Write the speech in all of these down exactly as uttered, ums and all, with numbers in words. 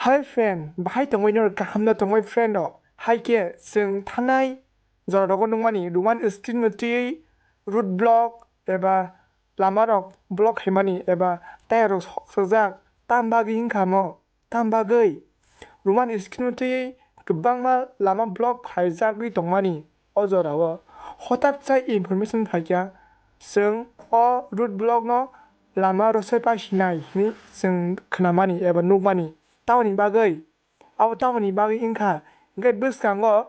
Hi friend, bahai tongwi norok kaham no tongwi friend rok? Hai khe chwng thanai jora rogo nukmani Roman script no twiwi road block eba lama rok block khaimani eba tire rok sok sokjak, tam bagwi wngkha mo? Tam bagwi Roman script no twiwi kwbangma lama block khaijagwi tongmani o jorao. Hothat sai information phaikha, chwng o road block no lama rosai paisinai hwnwi chwng khnamani eba nukmani. Tamoni bagwi, abo tamoni bagwi wngkha, hwnkhe bwskango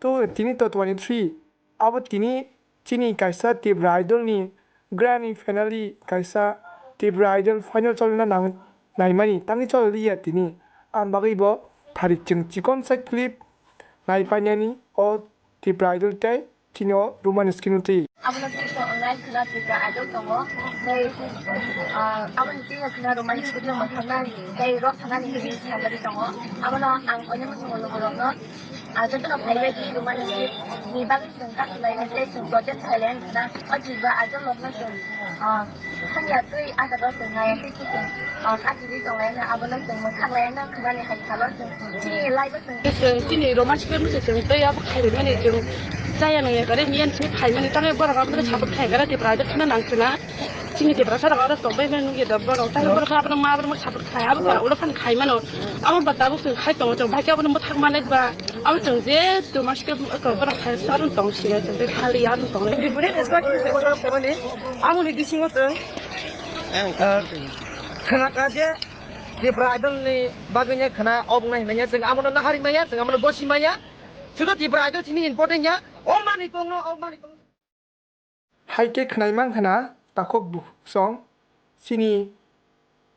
to tini to twenty three, abo tini chini kaisa Tipra Idol ni grand finale, kaisa Tipra Idol final cholna nang-, naimani tamni cholliya tini. Ang bagwi bo thari chwng chikonsa clip naipainani o Tipra Idol tei chini o Roman script no twi. Abono tei tongnai khwna Tipra Idol tongo. Tei, ah, aboni twi khwna Roman script no mwthangna tei rw thanani hinwi salai tongo. Abono ang oinwi tongo logorokno. Ah, jotono phaibai di Roman script ni bagwi chwng kathwlainai tei chwng project khailai khwna. O Tipra Idol rokno chwng, ah, Hanya twi asa dos tong nai twi twi tong. Ah, kati di tong lai na abono tong mo thang lai na khwani hai khalo tong. Chini lai ba tong. Chini romantic ke musi tong tei abo khai mani tong. Chaya nang ya kare miyan chini khai mani tang bora ka mani support khai kare Tipra de khna nang china. Chini Tipra sa da tong bai nang ye da bora ta bora ka abro ma abro support khai abo ka ulo phan khai mano. Abo ba tabuk tong khai tong tong bai ka abo mo thang mani ba. Abo chwng je tuma se ka bara khai sarun tong sini chwng tei khali yarun tong. Biburi resba kini se oro khamani. Amoni bisingo chwng, ah, khana ka je Tipra Idol ni bagwi ne khana obwnai hinai ya chwng amono nahari maya chwng amono gosi maya. Sudo Tipra Idol chini important ya. O mani kong no, o mani kong. Hai khe khwnai mankha na takhuk bukhuk song chini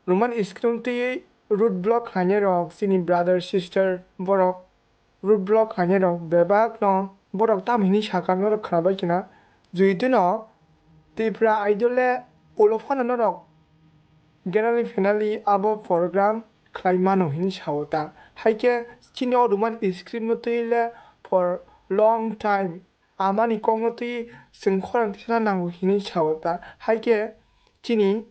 Roman script twiwi road block khlainai rok chini brother sister borok road block khlainai rok bebak no borok tamo hinwi sakha norok khwnabai khna jui dino Tipra Idol le ulo phano norok generally finally abo program khlai mano hinwi sao ta hai khe chini o Roman script no twiwi le for long time. Amani kokno twi chwng khorang tisana nango hinwi sao ta. Hai khe chini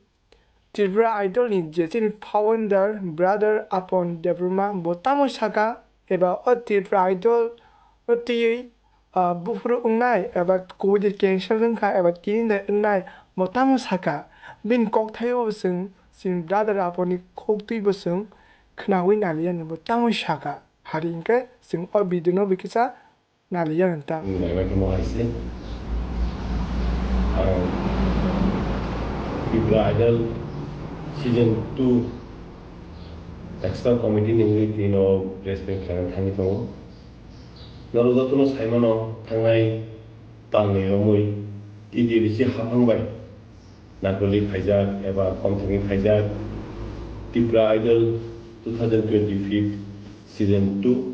Tripura Idol ni je chini founder brother Apon Debbarma bo tamo saka eba o Tripura Idol no twiwi, ah, buphuru wngnai eba kubui de cancel wngkha eba tini de wngnai bo tamo saka. Bini kokthaio bo chwng chini brother Apon ni khuk twi bo chwng khwnawi naliya ni bo tamo saka. Hari hinkhe chwng o video no bo kisa naliya nang ta. Naibaikhe mo hai se. Ang Tripura Idol season two extra committee ni wngwi tino press meet khlaina thangwi tongo. Norok jotono saimano thangnai talni romwi T T D C haphang bai nakolwi phaijak eba komthangwi phaijak Tripura Idol two thousand twenty-five season two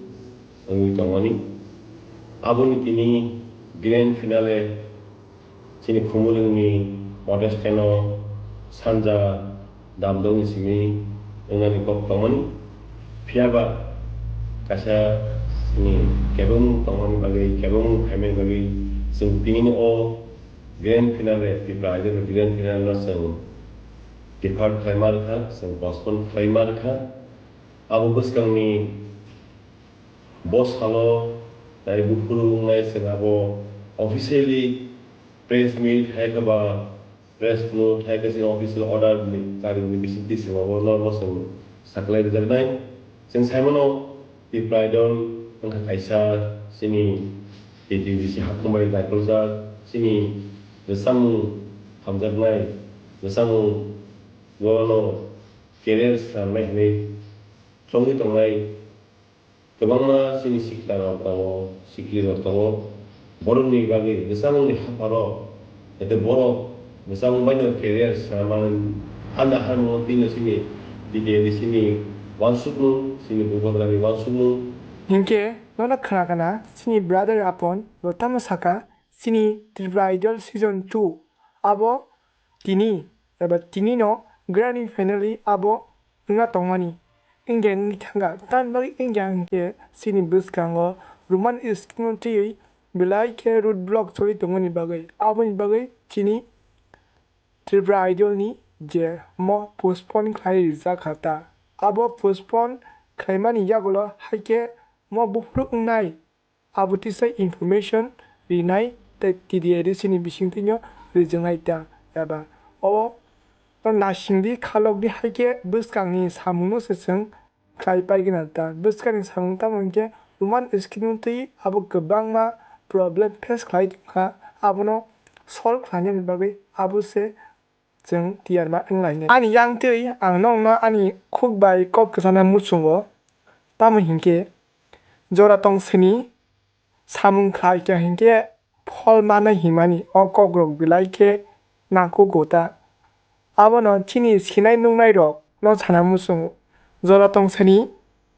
wngwi tongmani. Aboni tini grand finale chini Khumulwngni Modesteno sanja damdokni simi wngnani kok tongmani. Phiyaba kaisa chini kebengmung tongmani bagwi, kebengmung khaimani bagwi chwng tinini o grand finale, Tripura Idol grand finale no chwng defer khlaima rwkha, chwng postpone khlaima rwkha. Abo bwskangni bo salo nai buphuru wngnai chwng abo officially press meet hai khe ba press note hai khe chini official order ni karwi ni bisingtwi chwng abo normo chwng saklai rwjaknai. Chwng saimano Tripura Idol wngkha kaisa chini T T D C haphang bai naikolkha chini rwchapmung hamjaknai rwchapmung bono career swnamnai hinwi chongwi tongnai. Kwbangma chini sikla rok tongo, sikli rok tongo. Borokni bagwi rwchapmungni hapharo, ete borok rwchapmung baino career swnamani handa harmung tino chini T T A D C ni uansukmung, chini Bubagrani uansukmung. Hinkhe nono khna khna chini brother Apon bo tamo saka, chini Tripura Idol season two abo tini eba tini no grand finale abo wngna tongmani. Wngya wngwi thangkha, tamni bagwi wngya hinkhe chini bwskango Roman script no twiwi belai khe road block choli tongmani bagwi. Aboni bagwi chini Tripura Idol ni je mo postpone khlai rijak kha ta. Abo postpone khlaimani yagulo hai khe mo buphuruk wngnai, abo tisa information rinai tei T D A D C ni bisingtwino rijwngnai ta eba o nasingdi khalokdi hai khe bwskangni samungno se chwng khlai paigwna ta. Bwskangni samung tamo hinkhe woman scheme twi abo kwbangma problem face khlai tongkha, abono solve khlainani bagwi abo se chwng tiyar ma wnglainai. Ani yang twi ang nokno ani khuk bai kok kwchana muchungo, tamo hinkhe jora tong sini samung khlai kha hinkhe phol manai hinmani o kokrok belai khe nangkukgo ta. Abono chini sinai nungnairokno sana muchungo. Jora tong sini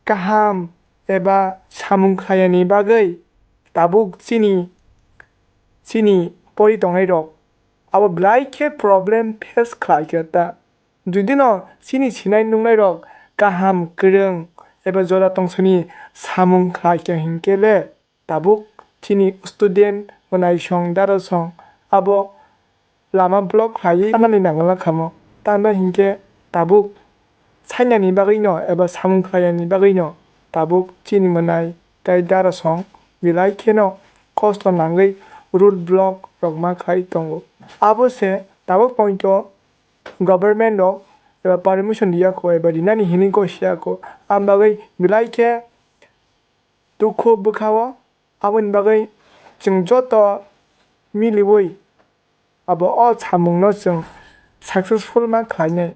kaham eba samung khlaiyani bagwi tabuk chini, chini pori tongnairok abo belai khe problem face khlai kha ta. Judino chini sinai nungnairok kaham, kwrwng eba jora tong sini samung khlai kha hinkhe le, tabuk chini student mwnaisong darasong abo lama block khlaiwi thanani nangla khamo. Tamo hinkhe tabuk sainani bagwino eba samung khlainani bagwino tabuk chini mwnai tei darasong belai kheno kosto nangwi road block rok ma khlai tongo. Abo se tabuk pointo government rok eba permission riyakho eba rinani hinwi gosiyakho. Ang bagwi belai khe dukhu bwkhao, aboni bagwi chwng joto miliwi abo o samungno chwng successful ma khlainai.